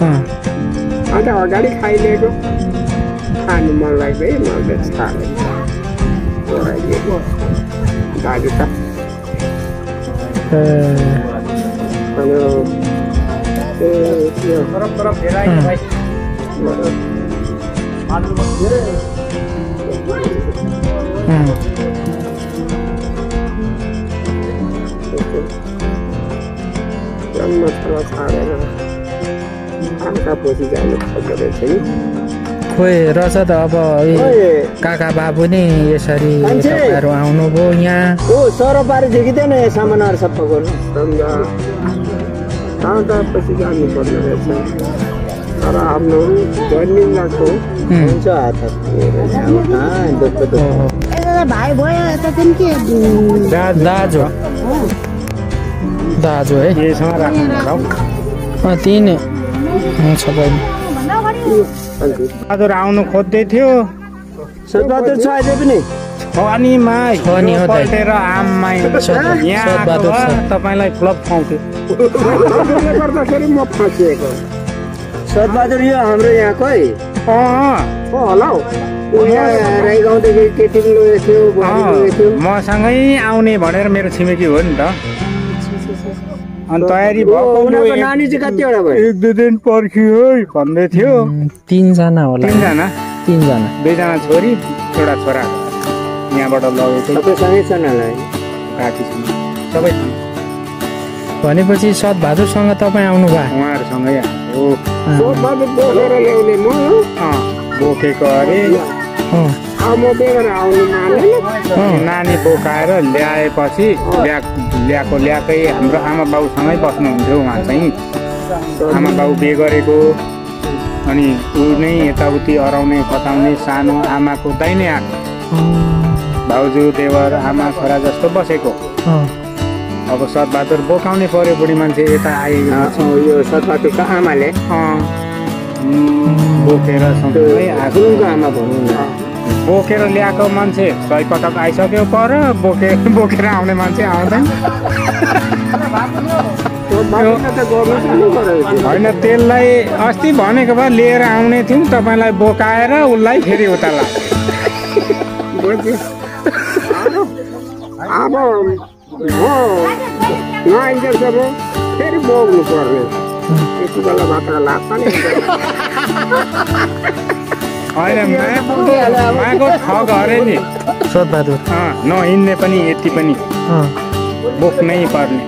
अन्त अगाडि खाइदिएको खानु मन लाग्दै मैले छाडेँ दाजु त छाडेर आँखा पछि जानु खोज्दो रहेछ नि खोइ रहेछ त अब काका बाबु नि यसरी तपाईँहरू आउनुभयो यहाँ सर पारी थियो कि थिएन यहाँ सामानहरू सबै गर्नु पछि जानु पर्ने रहेछ तर आफ्नो जन्मिँदाको हुन्छ हात भाइ भयो यता पनि के दाजु दाजु है त्यही नै छ बहिनी हजुर आउनु खोज्दै थियो सदबहादुर छ अझै पनि अनि पल्टेर आममा यहाँ तपाईँलाई फ्लप खुवाउँथ्यो गर्दाखेरि म फसिएको सदबहादुर यो हाम्रो यहाँको है होला हौ राई गाउँदेखि केटी लगेको थियो मसँगै आउने भनेर मेरो छिमेकी हो नि त अनि तयारी भएको नानी चाहिँ कतिवटा भयो 1-2 दिन पर्खियो भन्दै थियो 3 जना होला 3 जना 2 जना छोरी एउटा छोरा यहाँबाट लगेको सबैसँगै छन् सबै भनेपछि सदबहादुरसँग तपाईँ आउनु भयो उहाँहरूसँगै बोकेर ल्याउने म बोकेको अरे म बेगर आउनु मानेन नानी बोकाएर ल्याएपछि ल्याएकै हाम्रो आमा बाउसँगै बस्नुहुन्थ्यो उहाँ चाहिँ आमा बाउ बिहे गरेको अनि ऊ नै यताउति अराउने खताउने सानो आमाको दाहिने हात भाउजू देवर आमा छोरा जस्तो बसेको अब सदबहादुर बोकाउनै पर्यो बुढी मान्छे यता आएको यो सदबहादुरको आमाले बोकेर आमा भनौँ न बोकेर ल्याएको मान्छे 100 पटक आइसक्यो पर बोकेर आउने मान्छे आउँदैन होइन त्यसलाई अस्ति भनेको भए लिएर आउने थियौँ तपाईँलाई बोकाएर उसलाई फेरि उता अब नआइन्जेल जब फेरि बोक्नु पर्ने यति बेला मात्र लाग्छ नि होइन माको ठग अरे नि सदबहादुर नहिँड्ने पनि यति पनि बोक्नै पर्ने